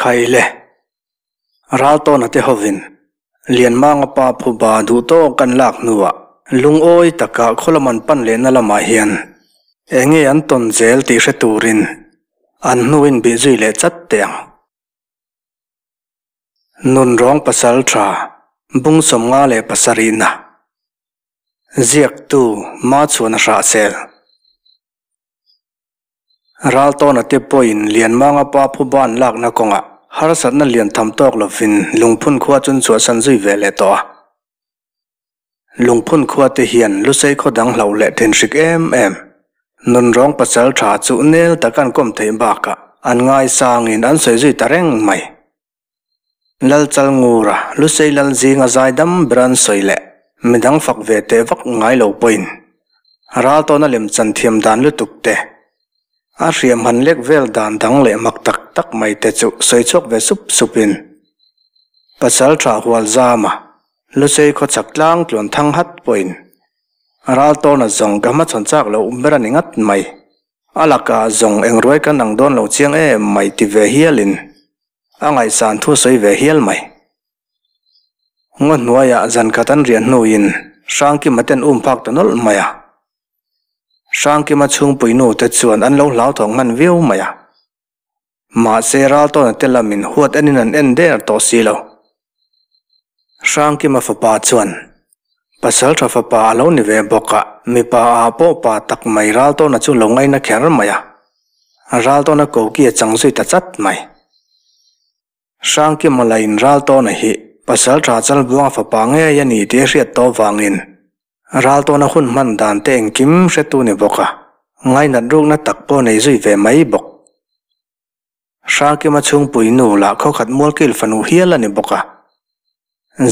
Khaile, Raltawna te hovin Lianmanga pa phuba duh tawk an lak hnuah lungawi taka khawlam an pan lehna lamah hian eng nge an tawn zel tih hre turin an hnuin bih zui leh chat teh ang. Nunrawng pasal tha bung 57na ziaktu Machhuana Hrahsel. Raltawna te pawhin Lianmanga pa phuba an lakna kawngah harsatna lian tham tawk lovin Lungphun khua chu an chhuahsan zui ve leh tawh a. Lungphun khua te hian Lusei khaw dang hlauh leh thinhrik em em, nunrawng pasal tha chu nel taka an kawm theih bakah an ngaisangin an sawi zui ta reng mai. Lalchal Ngura, Lusei Lal zinga zaidam ber an sawi leh midang fak ve teh vak ngai lo pawhin Raltawna lemchan thiam dan lutuk te, a hriam han lek vel dan dang leh mak tak tak mai te chu sawi chhuak ve sup supin Pasal tha hual zama Lusei khawchhak tlang tluan thang hat pawhin Raltawna zawng ka hmachhawn chak loh ber a ni ngat mai. A lakah zawng engruai kan ang dawn lo chiang em mai ti ve hialin a ngaihsan thu sawi ve hial mai. Ngaw hnuaiah zan khat an riah hnuin Hrangkima ten um phak ta nawlh mai a. Hrangkima chhungpui nu te chuan an lo hlauthawng hman viau mai a. Mahse Raltawna te lamin huat enin an en der tawh si lo. Hrangkima fapa chuan, Pasaltha fapa a lo ni ve bawk a, mipa ah pawh pa tak mai Raltawna chu lo ngaina kher mai a. Raltawna koki a chang zui ta chat mai. Hrangkima lain Raltawna hi Pasaltha Chalbuanga fapa ngei a ni tih a hriat tawh vangin Raltawna hun hman dan te engkim hretu ni bawk a, ngainat rukna tak pawh nei zui ve mai bawk. Hrangkima chhungpui nu lah khawkhat mualkil fanu hial a ni bawk a,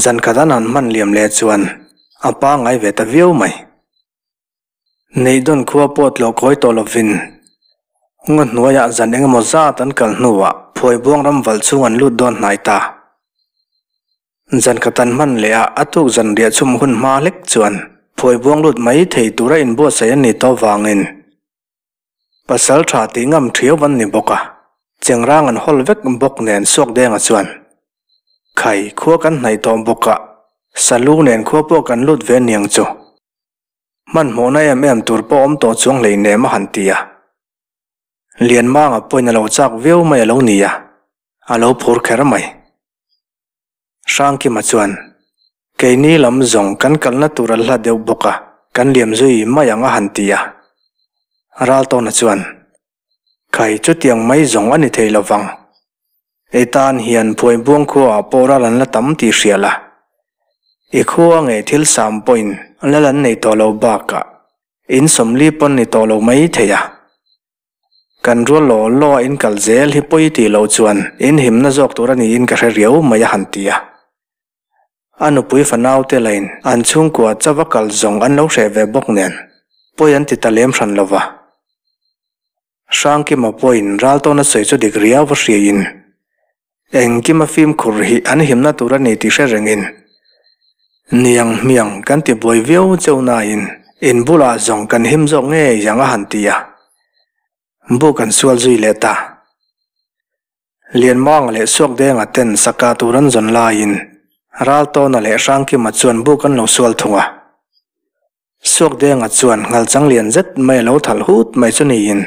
zan khat an han hman liam leh chuan a pangngai ve ta viau mai. Neihdawn khua pawh tlawh kawi tawh lovin ngaw hnuaiah zan eng emaw zat an kal hnuah phuaibuang ram valh chhung an lut dawn hnai ta. Zan khat an hman leh a, a tuk zan riah chhum hun hma hlek chuan phuaibuang lut mai thei tura inbuatsaih an ni tawh vangin pasal tha tih ngam thiau an ni bawk a, chengrang an hawl vek bawk nen Suakdenga chuan Khai, khua kan hnaih tawh bawk a, Salu nen khua pawh kan lut ve niang chu. Hmanhmawhna em em tur pawh awm tawh chuang hleinem a han ti a. Lianmanga pawhin a lo chak viau mai a lo ni a, a lo phur kher mai. Hrangkima chuan, Keini lam zawng kan kalna tur a hla deuh bawk a, kan liam zui mai ang a han ti a. Raltawna chuan, Khai chutiang mai zawng a ni thei lo vang. I tan hian Phuaibuang khuaah pawh ral an la tam tih hria la. I khua ngei thil sam pawhin lal an nei tawh lo bakah in sawmli pawn ni tawh lo mai thei a. Kan rual law law a in kal zel hi pawi tih loh chuan in himna zawk tur a niin ka hre riau mai a han ti a. A nupui fanau te lain an chhungkua chauva kal zawng an lo hreh ve bawk nen pawi an ti ta lem hran lo va. Hrangkima pawhin Raltawna sawi chu dik riau va hriaiin engkima fimkhur hi an himna tur a ni tih hre rengin niang hmiang kan ti buai viau cheu nain in bulah zawng kan him zawk ngei ang a han ti a, bu kan sual zui leh ta. Lianmanga leh Suakdenga ten saka tur an zawn laiin Raltawna leh Hrangkima chuan buk an lo sual thung a. Suakdenga chuan nghalchang lian zet mai a lo thalh hut mai chu niin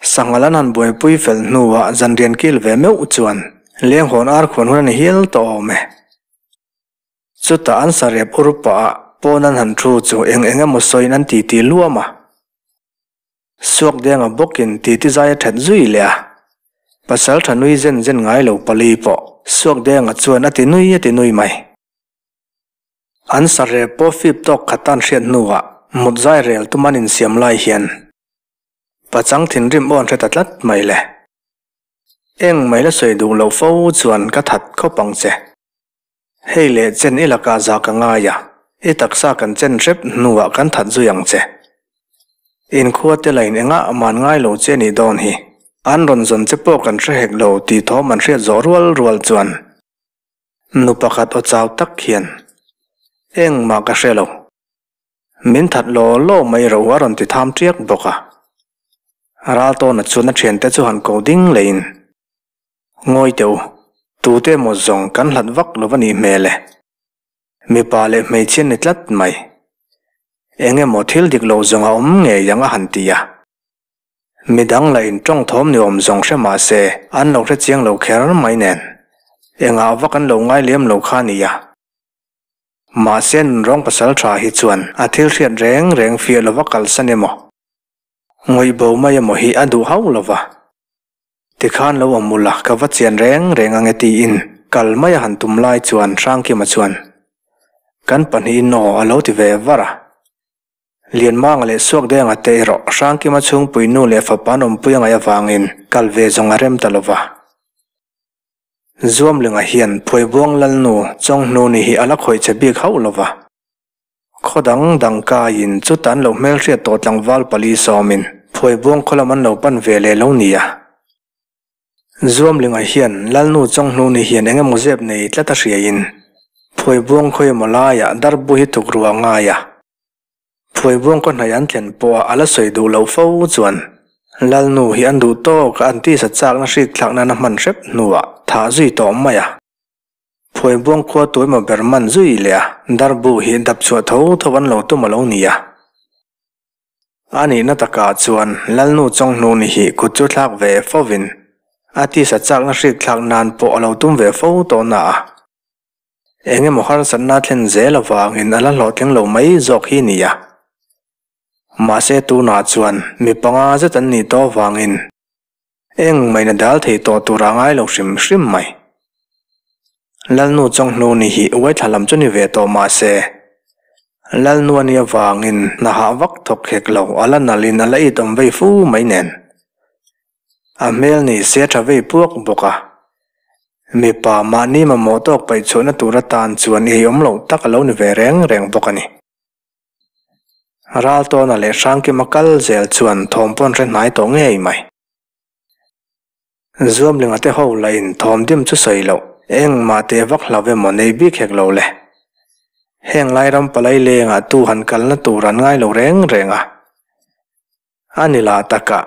Sanghal an han buaipui fel hnuah zanrian kil ve meuh chuan lenghawn ar khuan hun a ni hial tawh awm e. Chutah an sarep ur pah ah pawn an han thu chu eng eng emaw sawiin an titi luam a. Suakdenga bawkin titi zai a that zui leh a. Pasal tha nui zen zen ngai lo pali pawh Suakdenga chuan a ti nui a ti nui mai. An sarep pawh fip tawk khat an hriat hnuah mut zai rel tum an insiam lai hian Pachang thinrim aw an hre ta tlat mai le. Eng mai la sawi duh loh fo chuan ka that khawp ang che. Hei leh chen i lakah za ka ngai a, i taksa kan chen hrep hnuah kan that zui ang che. Inkhua te lain engah man ngai lo che nih dawn hi. An rawn zawn che pawh kan hre hek lo tih thawm an hriat zawh rual rual chuan nu pakhat aw chau tak hian engmah ka hre lo. Min that law law mai ro a rawn ti tham tiak bawk a. Raltawna chuan a thiante chu han ko ding leiin. Ngawi teh u, tute emaw zawng kan hlat vak lo va nih hmel e. Mipa leh hmeichhia ni tlat mai. Eng emaw thil dik lo zawng a awm ngei ang a han ti a. Midang lah in tawng thawm ni awm zawng hre mah se an lo hre chiang lo kher mai nen. Engah vak an lo ngai lem lo kha nia. Mahse nunrawng pasal tha hi chuan a thil hriat reng reng fiah lova kalsan emaw, ngawih bo mai emaw hi a duh hauh lova. Tikhan lo awm ula ka va chian reng reng ang e tiin kal mai a han tum lai chuan Hrangkima chuan kan pahnihin aw a lo ti ve var a. Lianmanga leh Suakdenga te erawh Hrangkima chhungpui nu leh fapa an awmpui a ngaih avangin kal ve zawng a rem ta lova. Zuamlinga hian Phuaibuang Lalnu Chawnghnuni hi a la khawih che bik hauh lova. Khaw dang dang kaiin chuta an lo hmelhriat tawh tlangval pali sawmin Phuaibuang khaw lam an lo pan ve leh lo nia. Zuamlinga hian Lalnu Chawnghnuni hian eng emaw zep nei tlat a hriain Phuaibuang khawi emaw laiah darbu hi tuk ruah ngai a. Phuaibuang khaw hnaih an thlen pawha a la sawi duh loh fo chuan Lalnu hi an duh tawk a an tisa chakna hrik thlak nana hman hrep hnuah thah zui tawh mai a. Phuaibuang khua tu emaw ber man zui leh a darbu hi dap chhuah tho tho an lo tum a lo ni a. A nihna takah chuan Lalnu Chawnghnuni hi kut chu thlak ve fovin a tisa chakna hrik thlak nan pawh a lo tum ve fo tawh na a. Eng emaw harsatna thlen zel avangin a la hlawhtling lo mai zawk hi ni a. Mahse tunah chuan mi panga zet an nih tawh avangin eng maina dal thei tawh tur a ngai lo hrim hrim mai. Lalnu Chawnghnuni hi uaithla lam chu ni ve tawh mahse Lalnu a nih avangin hna hah vak thawk hek lo a la nalhin a la it awm vei fu mai nen. A hmel ni se a tha vei puak bawk a. Mipa mahni mamawh tawk paih chhuahna tur atan chuan ei awm loh tak a lo ni ve reng reng bawk a ni. Raltawna leh Hrangkima kal zel chuan thawm pawn hre hnai tawh ngei mai. Zuamlinga te ho lahin thawm dim chu sawi loh, engmah teh vak hlau emaw nei bik hek lo le. Heng lai ram palai lengah tu han kalna tur an ngai lo reng reng a. A ni lah takah,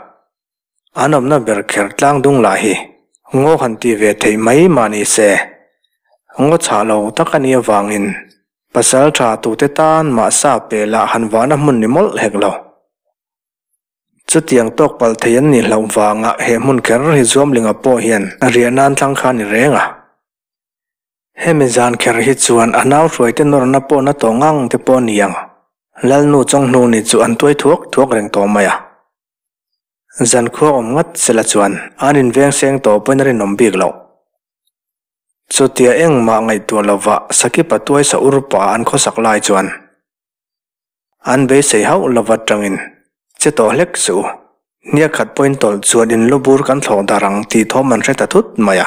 an awmna ber kher tlang dung lah hi ngaw han ti ve theih mai mah ni se, ngaw chhah lo tak a nih avangin pasal tha tute tan mah sa pe lah han vahna hmun ni mawlh hek lo. Chutiang tawk palh thei an nih hlauh vangah he hmun kher hi Zuamlinga pawh hian a riah nan thlang kha a ni reng a. Hemi zan kher hi chuan a nau hruaite nawrna pawh na tawh ngang te pawh a ni ang. Lalnu Chawnghnuni chu an tuai thuak thuak reng tawh mai a. Zan khua awm ngat sela chuan an inveng seng tawh pawhin a rinawm bik loh. Chutia engmah ngaihtuah lova Sakipa tuai sa ur pah an khawsak lai chuan an beisei hauh lova tangin che tawh hlek suh u. Hniak khat pawhin tawlh chuan in lu bur kan thlawh dar ang tih thawm an hre ta thut mai a.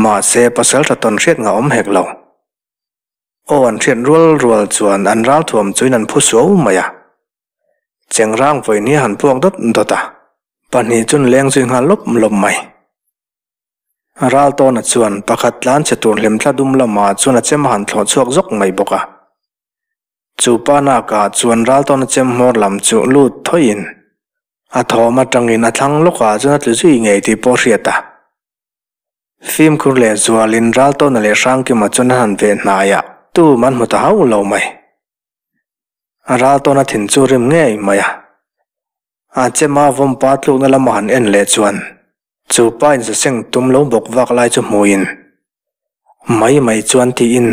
Mahse, pasal tha tawn hriat ngah awm hek lo. Aw an hriat rual rual chuan an ral thuam chuin an phu suau mai a. Chengrang vawiin hi a han puak dawt dawt a, pahnih chun leng zui nghal lawp lawp mai. Ral tawna chuan pakhat tlan chhe tur hlim thla dum lamah chuan a chem a han thlawh chhuak zawk mai bawk a. Chu pa nakah chuan ral tawna chem hmawr lam chu lut thawiin a thawm atangin a thlang lawkah chuan a tlu zui ngei tih pawh a hriat a. Fimkhur leh zualin Raltawna leh Hrangkima chuan an han veh hnai a, tum an hmu ta hauh lo mai. Raltawna thin chu rim ngei mai a. A chema vawmpa tlukna lama han en leh chuan chu pa insaseng tum lo bawk vak lai chu hmuin mai mai chuan tiin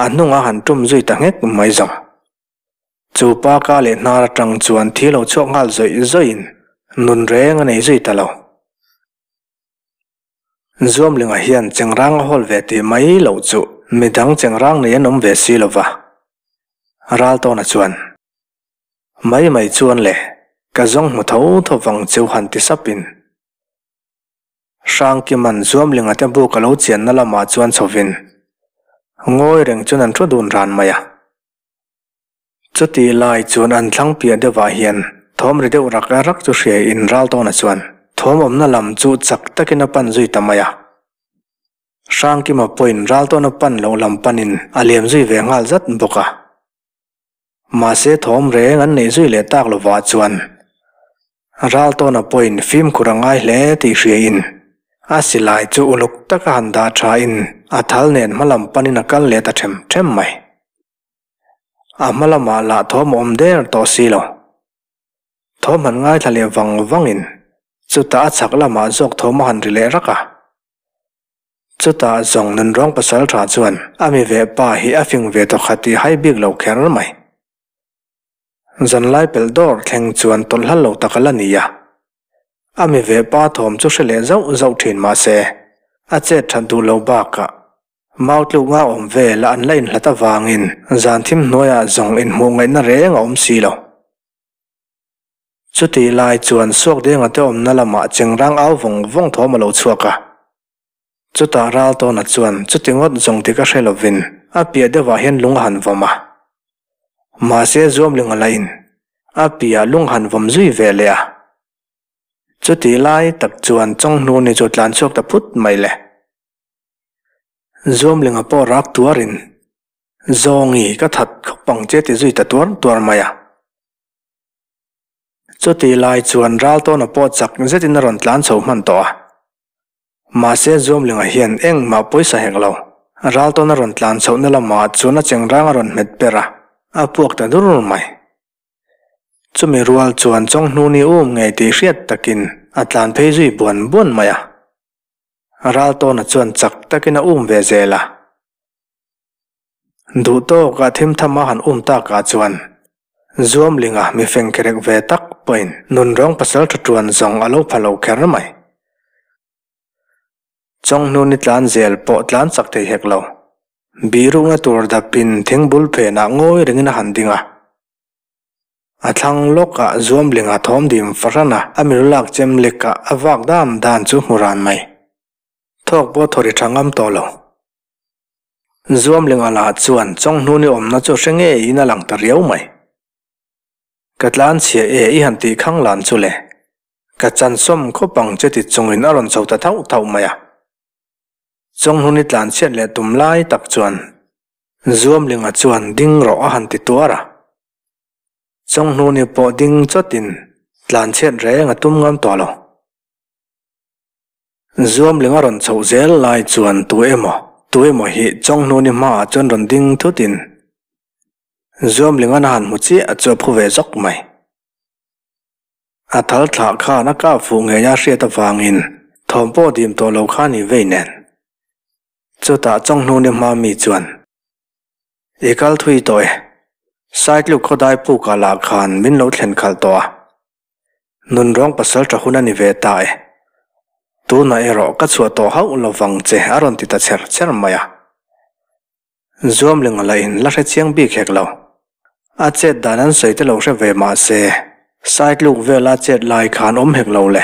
a hnungah han tum zui ta nghek mai zawng. Chu pa ka leh hnar atang chuan thi lo chhuak nghal zawih zawihin nun reng a nei zui ta lo. Zuamlinga hian chengrang a hawl ve tih mai loh chu midang chengrang nei an awm ve si lova. Raltawna chuan, Mai mai chuan le, ka zawng hmu tho tho vang cheu han ti sapin. Hrangkiman Zuamlinga te buk a lo chianna lamah chuan chhovin ngawi reng chuan an thu dun ran mai a. Chutih lai chuan an thlang piah deuhah hian thawm ri deuh rak rak chu hria in Raltawna chuan thawm awmna lam chu chak takin a pan zui ta mai a. Hrangkima pawhin Raltawna pan loh lam panin a liam zui ve nghal zat bawk a. Mahse thawm reng an neih zui leh tak lovah chuan Raltawna pawhin fimkhur a ngai hle tih hria in A silai chu uluk taka han dah tha in a thal nen hmalam panin a kal leh ta them them mai. A hma lamah lah thawm a awm der tawh si lo. Thawm han ngaithla leh vang vangin chutah a chhak lamah zawk thawm a han ri leh rak a. Chutah zawng nunrawng pasal tha chuan a mi veh pa hi a fing ve tawh kha tih hai bik lo kher mai. Zanlai pelh dawr thleng chuan tawlh hla lo tak a la ni a. A mi veh pa thawm chu hre leh zauh zauh thin mah se, a chet that duh lo bakah mau tluk nga awm vel a an la inhlat avangin zan thim hnuaiah zawng inhmuh ngaihna reng a awm si lo. Chutih lai chuan Suakdenga te awmna lamah chengrang au vawng vawng thawm a lo chhuak a. Chutah Raltawna chuan chuti ngawt zawng ti ka hre lovin a piah deuhah hian lung a han vawm a. Mahse Zuamlinga lahin a piah lung han vawm zui ve leh a. Chutih lai tak chuan Chawnghnuni chu tlan chhuak ta phut mai le. Zuamlinga pawh rak tuarin, Zawngi ka that khawp ang che ti zui ta tuar tuar mai a. Chutih lai chuan Raltawna pawh chak zetin a rawn tlan chho hman tawh a. Mahse Zuamlinga hian engmah pawisa hek lo. Raltawna rawn tlan chhohna lamah chuan a chengrang a rawn hmet per a, a puak ta dur mai. Chumi rual chuan Chawnghnuni um ngei tih hriat takin a tlan phei zui buan buan mai a. Raltawna chuan chak takin a um ve zel a. Duh tawkah thim tham a han um takah chuan Zuamlinga mi fengkerek ve tak pawhin nunrawng pasal tha tuan zawng a lo pha lo kher mai. Chawnghnuni tlan zel pawh tlan chak thei hek lo. Birukna tur dapin thingbul phenah ngawi rengin a han ding a. A thlang lawkah Zuamlinga thawm dim fahrana a milulak chem lekah a vak dan dan chu hmu ran mai. Thawk pawh thaw ri tha ngam tawh lo. Zuamlinga lah chuan Chawnghnuni awmna chu hre ngeiin a lang ta riau mai. Ka tlanchhia e i han tih khang lan chu le. Ka chansawm khawp ang che ti chungin a rawn chho ta thauh thauh mai a. Chawnghnuni tlanchhiat leh tum lai tak chuan Zuamlinga chuan ding rawh a han ti tuar a. Chawnghnuni pawh ding chawtin tlanchhiat reng a tum ngam tawh lo. Zuamling a rawn chhoh zel lai chuan tu emaw, tu emaw hi Chawnghnuni hmaah chuan rawn ding thutin Zuamlingan a han hmu chiah chu a phu ve zawk mai. A thal thlah khan a kap fuh ngei a hriat avangin thawm pawh dim tawh lo kha ni vei nen. Chutah Chawnghnuni hma mi chuan, I kal thui tawh e, Saitluk khawdai pukah lah khan min lo thlen khalh tawh a. Nunrawng pasal tha hun a ni ve ta e. Tunah erawh ka chhuah tawh hauh lo vang che a rawn ti ta cher cher mai a. Zuamlinga lahin la hre chiang bik hek lo. A chet dan an sawi te lo hre ve mah se, Saitluk vela chet lai khan awm hek lo le.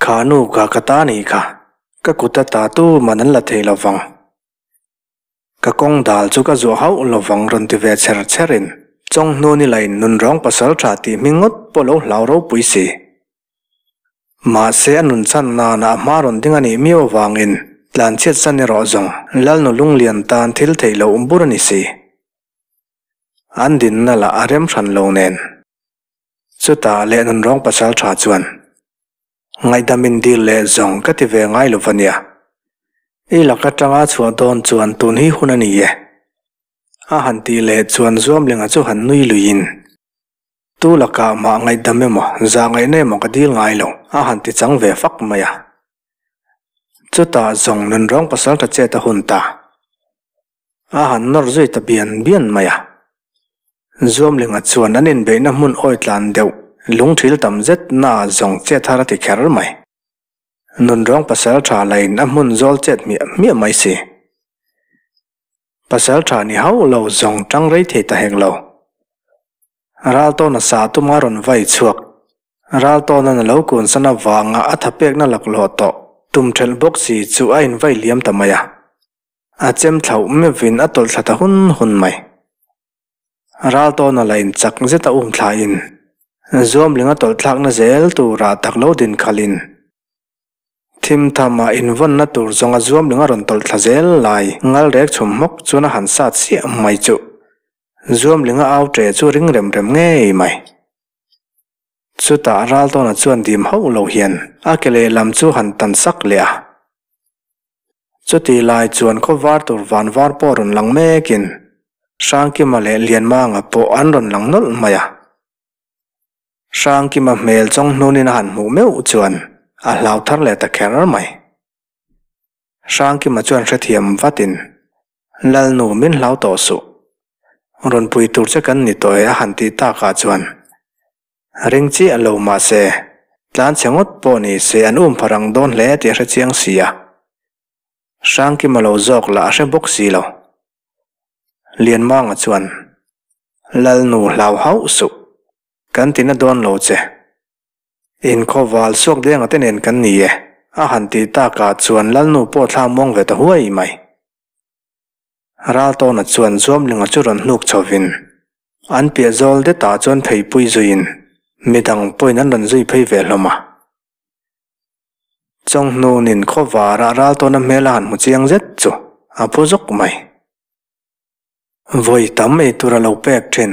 Kha nu kha ka ta nih kha, ka kut a ta tu man an la thei lo vang. Ka kawng dal chu ka zuah hauh lo vang rawn ti ve chher chher in Chawnghnun i lain nunrawng pasal tha tih hming ngawt pawh lo hlau ropui si. Mahse a nun chhan nana a hma rawn ding a nih miau avangin tlanchhiat san erawh zawng Lalnu Lunglian tan thil theih loh bur a ni si. An dinna lah a rem hran lo nen. Chutah leh nunrawng pasal tha chuan Ngaihdam in dil leh zawng ka ti ve ngai lo va nia. I lak atanga chhuah dawn chuan tun hi hun a ni e. A han tih leh chuan Zuamlinga chu han nui luiin, Tu lakah mah ngaihdam emaw, zah ngaihna emaw ka dil ngai lo, a han ti chang ve fak mai a. Chutah zawng nunrawng pasal tha chet a hun ta. A han nawr zui ta bian bian mai a. Zuamlinga chuan an inbeihna hmun awi tlan deuh lungthil tam zet na zawng chet har a ti kher mai. Nunrawng pasal tha lain a hmun zawl chet hmiah hmiah mai si. Pasal tha ni hauh lo zawng tang rei thei ta hek lo. Raltawna sa tuma rawn vai chhuak. Raltawna'n a lo kun san avanga a thapekna laklawh tawh tum thelh bawk si chu a invai liam ta mai a. A chem thlauh meuhin a tawlh thla ta hun hun mai. Raltawna la inchak zet a um thlain Zuamling a tawlh thlakna zel turah tak lo din khalhin thim thama invawnna tur zawnga Zuamling a rawn tawlh thla zel lai ngal rek chhum hmawk chuan a han sat siah mai chuh. Zuamling a au ṭe chu ring rem rem ngei mai. Chutah Raltawna chuan dim hauh lo hian a ke lehlam chu han tan sak leh a. Chutih lai chuan khaw var tur van var pawh rawn lang mekin Hrangkima leh Lianmanga pawh an rawn lang nawlh mai a. Hrangkima hmel chawng hnunin a han hmuh meuh chuan a hlau thar leh ta kher mai. Hrangkima chuan hrethiam vatin, Lalnu min hlau tawh suh. Rawn pui tur che kan ni tawh e a han tih takah chuan ring chiah lo mahse tlan chhe ngawt pawh ni se an um pha rang dawn hle tih a hre chiang si a. Hrangkima lo zawk lah a hre bawk si lo. Lianmanga chuan, Lalnu hlau hauh suh. Kan ti na dawn lo che. Inkhawval suak denga te nen kan ni e, a han tih takah chuan Lalnu pawh thla muang ve ta huai mai. Raltawna chuan Zuamlinga chu rawn hnuk chhovin an piah zawl detah chuan pheipui zuiin midang pawhin an rawn zui phei ve hlawm a. Chawnghnunin khawvarah Raltawna hmel a han hmu chiang zet chu a phu zawk mai. Vawi tam ei tur a lo pek thin.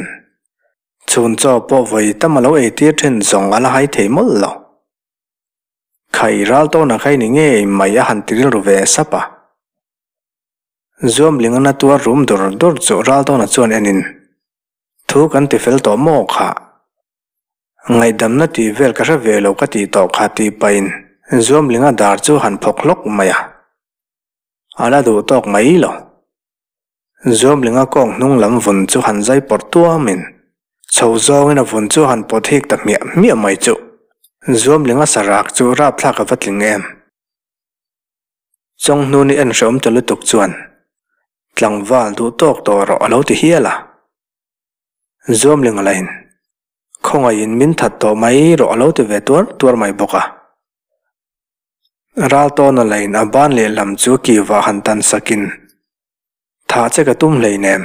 Chhun chaw pawh vawi tam a lo ei tir thin zawng a la hai thei mawlh lo. Khai Raltawna khai ni ngei mai a han ti rilru ve sap a. Zuamlinga na tuar rum dur dur chu Raltawna chuan enin, Thu kan ti fel tawh maw kha? Ngaihdamna tih vel ka hre ve lo ka tih tawh kha tih pahin Zuamlinga dar chu han phawk hlawk mai a. A la duh tawk mai lo. Zuamlinga kawng hnung lam vun chu han zai pawrh tuamin chho zawngin a vun chu han pawt hik ta hmiah hmiah mai chu Zuamlinga sarak chu rapthlak a va tling em. Chawnghnuni en hreawm ta lutuk chuan tlangval duh tawk tawh rawh a lo ti hial a. Zuamling a lain, Khawngaihin min that tawh mai rawh a lo ti ve tuar tuar mai bawk a. Raltawn a lain a ban lehlam chu kivah han tan sakin, Thah che ka tum hleinem.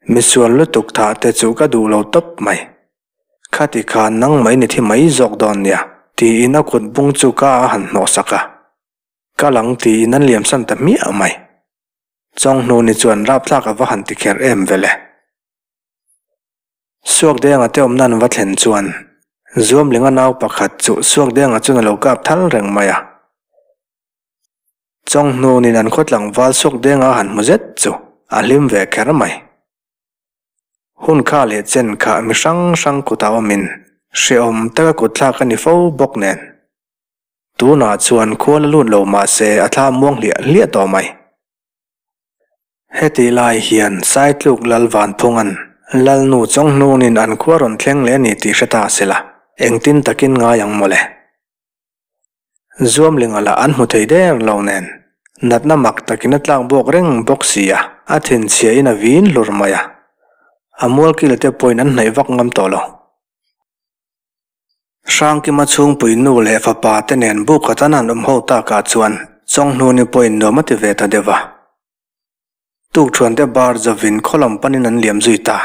Misual lutuk thah te chu ka duh lo tawp mai. Khati khan nang mai ni thi mai zawk dawn nia, tiin a kut bung chu ka a han hnawh sak a. Ka lang tiin an liamsan ta hmiah mai. Chawnghnuni chuan rapthlak a va han ti kher em vele. Suakdenga te awmna an va thlen chuan Zuamlinga nau pakhat chu Suakdenga chuan a lo kap thal reng mai a. Chawnghnuni'n an khaw tlangval Suakdenga a han hmu zet chu a hlim ve kher mai. Hun kha leh chen kha mi hrang hrang kutah awmin hrehawm taka kutthlak a ni fo bawk nen. Tunah chuan khua la lut lo mah se a thla muang hliah hliah tawh mai. Hetih lai hian Saitluk Lal Vanphunga'n Lalnu Chawnghnungin an khua rawn thleng leh a ni tih hre ta se la, engtin takin ngai ang mawle. Zuamlinga lah an hmu thei der lo nen, natna mak takin a tlak buak reng bawk si a, a thinchhiahin a vin hlur mai a, a mualkil te pawhin an hnaih vak ngam tawh lo. Hrangkima chhungpui nu leh fapa te nen buk khat an han awm ho takah chuan Chawnghnuni pawhin nuam a ti ve ta deuh a. Tukthuan te bar zavin khaw lam panin an liam zui ta.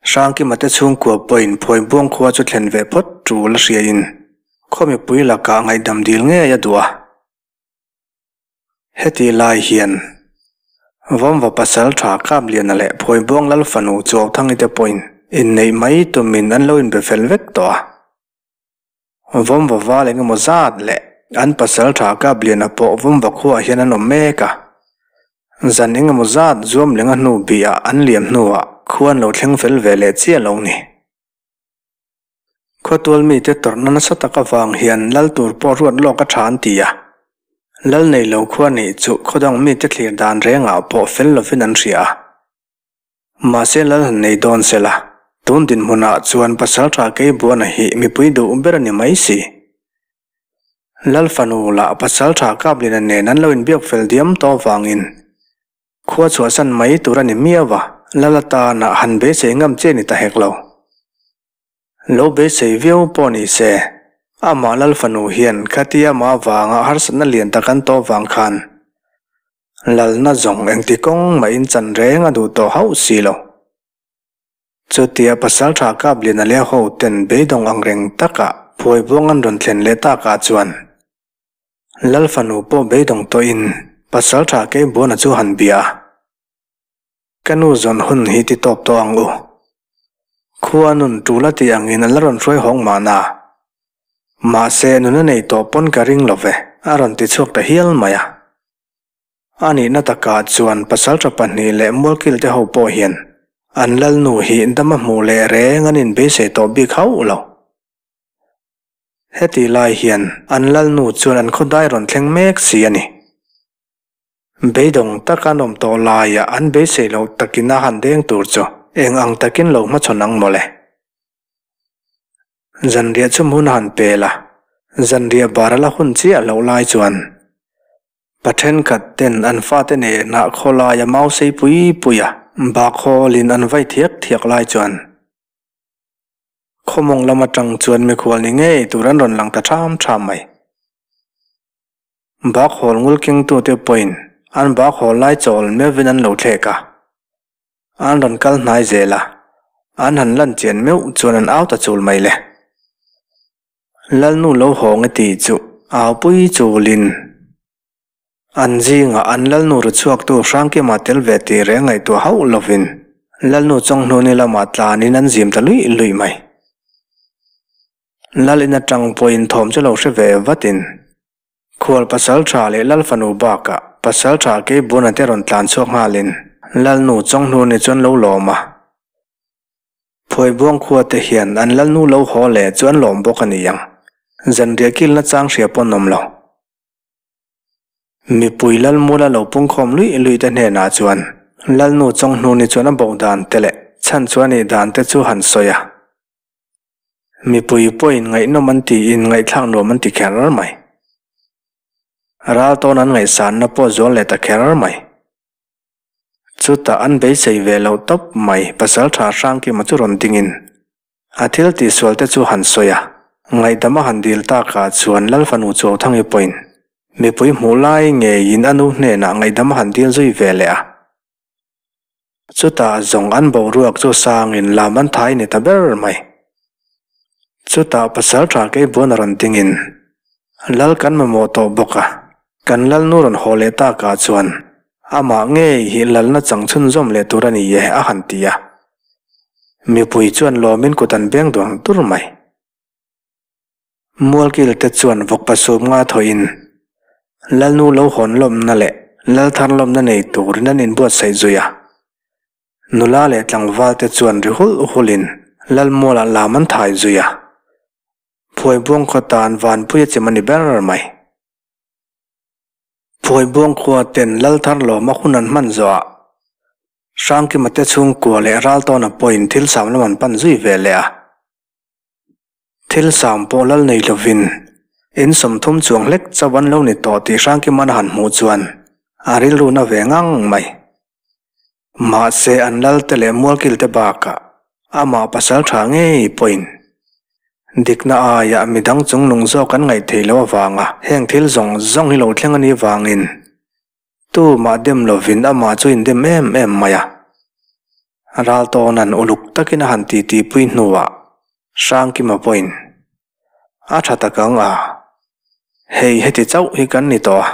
Hrangkima te chhungkua pawhin Phuaibuang khua chu thlen ve phawt tul a hriain khaw mipui lakah ngaihdam dil ngei a duh a. Heti lai hian Vawmva pasal tha Kapliana leh Phuaibuang Lal fanu Chuauthangi te pawhin inneih mai tumin an lo inbe fel vek tawh a. Vawmva val eng emaw zat leh an pasal tha Kapliana pawh Vawmva khuaah hian an awm mek a. Zan eng emaw zat Zuamlenga hnu bihah an liam hnuah khua an lo thleng fel ve leh chiah lo ni. Khawtual mite tawrhna nasa tak avang hian lal tur pawh ruat lawk a tha an ti a. Lal nei lo khua nih chu khawdang mite thlir dan rengah pawh fel lovin an hria a. Mahse lal han nei dawn se la, tun dinhmunah chuan pasaltha Keibuana hi mipui duh ber a ni mai si. Lal fanu lah pasaltha Kaplina nen an lo inbiak fel diam tawh avangin Khua chhuahsan mai tur a ni miau a, lal atana han beisei ngam che ni ta hek lo. Lo beisei viau pawh ni se, amah lal fanu hian khatia amah avanga harsatna lian tak an tawh vang khan lalna zawng engti kawng mah in chan reng a duh tawh hauh si lo. Chutia Pasaltha Kapliana leh ho ten beidawng ang reng taka Phuaibuang an rawn thlen leh takah chuan Lal fanu pawh beidawng tawhin pasal tha Keibuana chu han bia a, Ka nu zawn hun hi ti tawp tawh ang u. Khua nun tul a tih angin a la rawn hruai hawng mahna. Mahse, nun a nei tawh pawn ka ring lo ve, a rawn ti chhuak ta hial mai a. A nihna takah chuan pasalṭha pahnih leh mualkil te ho pawh hian an lalnu hi dam a hmuh leh reng an inbeisei tawh bik hauh lo. Hetih lai hian an lalnu chuan an khawdai rawn thleng mek si a ni. Beidawng taka an awm tawh laiah an beisei loh takin a han deng tur chu eng ang takin lo hmachhawn ang mawle. Zanriah chu hmun a han pel a, zanriah bar a la hun chiah loh lai chuan pa thenkhat ten an fate nena khawlaia mau sei pui pui a bakhawlin an vai thiak thiak lai chuan khawmawng lam atang chuan mikhual ni ngei tur an rawn lang ta ṭham ṭham mai. Bak hawl ngul kengtute pawhin an bak hawl lai chawl meuhvin an lo thlek a, an rawn kal hnai zel a, an han lan chian meuh chuan an au ta chul mai le. Lalnu lo hawng e tih chu au pui chulin an zingah an lalnu ru chhuaktu Hrangkima tel ve tih reng ngaihtuah hauh lovin lalnu Chawnghnuni lamah tlanin an zim ta luih luih mai. Lal in atang pawhin thawm chu lo hre ve vatin khual pasal tha leh lal fanu bakah pasal tha Keibuna te rawn tlan chhuak nghalin lalnu Chawnghnuni chuan lo lawm a. Phuaibuang khua te hian an lalnu lo haw leh chu an lawm bawk a ni ang. Zanriah kilna chang hria pawn awm lo. Mipui lalmula lo pungkhawm luih luih te hnenah chuan lalnu Chawnghnuni chuan a bo dan te leh chhan chu a nih dan te chu han sawi a. Mipui pawhin ngaihnawm an tiin ngaihthlak nuam an ti kher mai. Ral tawn an ngaihsanna pawh zual leh ta kher mai. Chutah an beisei ve loh tawp mai Pasaltha Hrangkima chu rawn dingin a thil tihsual te chu han sawi a, ngaihdam a han dil takah chuan Lalfanu Chuauthangi pawhin mipui hmuh lai ngeiin a nu hnenah ngaihdam a han dil zui ve leh a. Chutah zawng an boruak chu sangin lam an thai ni ta ber mai. Chutah pasal tha Keibuan a rawn dingin, Lal kan mamawh tawh bawk a, kan lalnu rawn haw leh takah chuan amah ngei hi lalna chang chhunzawm leh tur a ni e a han ti a. Mipui chuan lawmin kut an beng duang dur mai. Mualkil te chuan vawk pasum nga thawhin Lalnu lo hawn lawmna leh Lal thar lawmna nei turin an inbuatsaih zui a. Nula leh tlangval te chuan ri hulh hulhin Lalmualah lam an thai zui a. Phuaibuang khaw tan vanpui a chim a ni ber mai. Phuaibuang khua ten Lal thar lawma hun an hman zawhah Hrangkima te chhungkua leh Raltawna pawhin thil sam lam an pan zui ve leh a. Thil sang pawh lal nei lovin in 30 chuang hlek chauh an lo ni tawh tih Hrangkiman a han hmuh chuan a rilru na ve ngang mai. Mahse an lal te leh mualkil te bakah amah pasal tha ngei pawhin dikna aiah midang chungnung zawk an ngaih theih loh avanga heng thil zawng zawng hi lo thleng a nih vangin Tumah dem lovin amah chu indem em em mai a. Raltawna'n uluk takin a han titi pui hnuah Hrangkima pawhin a tha tak ang a, hei heti chauh hi kan ni tawh a,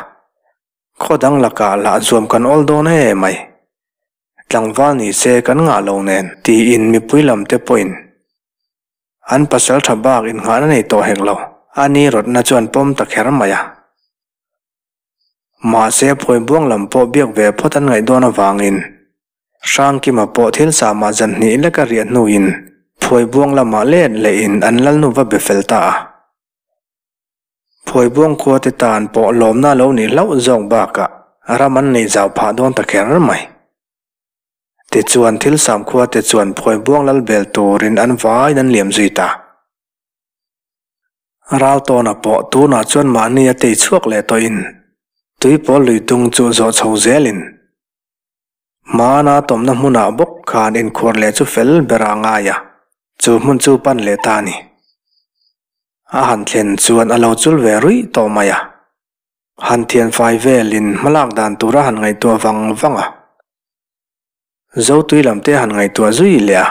khaw dang lakah lah zuam kan awl dawn em mai. Tlangval ni se kan ngah lo nen tiin mipui lam te pawhin an pasal tha bak innghahna nei tawh hek lo, a ni rawtna chuan pawm ta kher mai a. Mahse, phuaibuang lam pawh biak ve phawt an ngaih dawn avangin Hrangkima pawh thil samah zan hnih lek a riah hnuin phuaibuang lamah let lehin an lalnu va be fel ta a. Phuaibuang khua te tan pawh lawmna lo nih hlauh zawk bakah ram an nei zau phah dawn ta kher mai. Tichuan thil sam khua te chuan phuaibuang lal bel turin an vaiin an liam zui ta. Raltawna pawh tunah chuan mahni a tei chhuak leh tawhin tuipawl lui tung chu zawh chho zelin hmana tawmna hmunah bawk khan inkhuar leh chu fel ber a ngai a, chu hmun chu pan leh ta a ni. A han thlen chuan a lo chul ve ruih tawh mai a, han thianfai velin hmalak dan tur a han ngaihtuah vang vang a, Zotui lam te a han ngaihtuah zui leh a.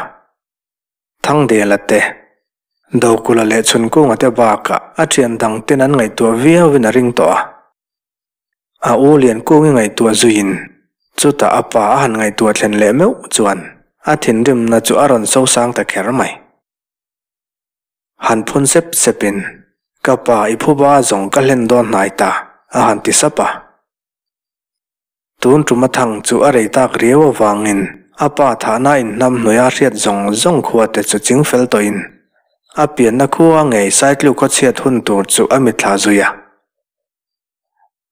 Thangdela te, Dokula leh Chhunkunga te bakah a thian dang ten an ngaihtuah viauin a ring tawh a. A u Liankungi ngaihtuah zuiin chutah a pa a han ngaihtuah thlen leh meuh chuan A thinrimna chu a rawn sosang ta kher mai. Han phun sep sepin, Ka pa i phuba zawng ka hlen dawn hnai ta, a han ti sap a. Tun tum a thang chu a rei tak riau avangin a pa thahna inhnam hnuaia hriat zawng zawng khua te chu ching fel tawhin a pianna khua ngei Saitluk khaw chhiat hun tur chu a mitthla zui a.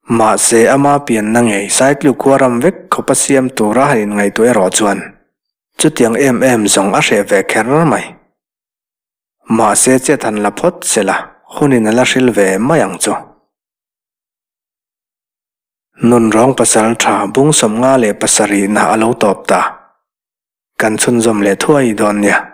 Mahse ama pianna ngei Saitluk khua ram vek khawpa siam tura han inngaihtuah erawh chuan chutiang em em zawng a hreh ve kher mai. Mahse chet han la phawt sela hunin a la hril ve mai ang chu. Nunrawng pasal tha bung 57 na a lo tawp ta. Kan chhunzawm leh thuai dawn nia.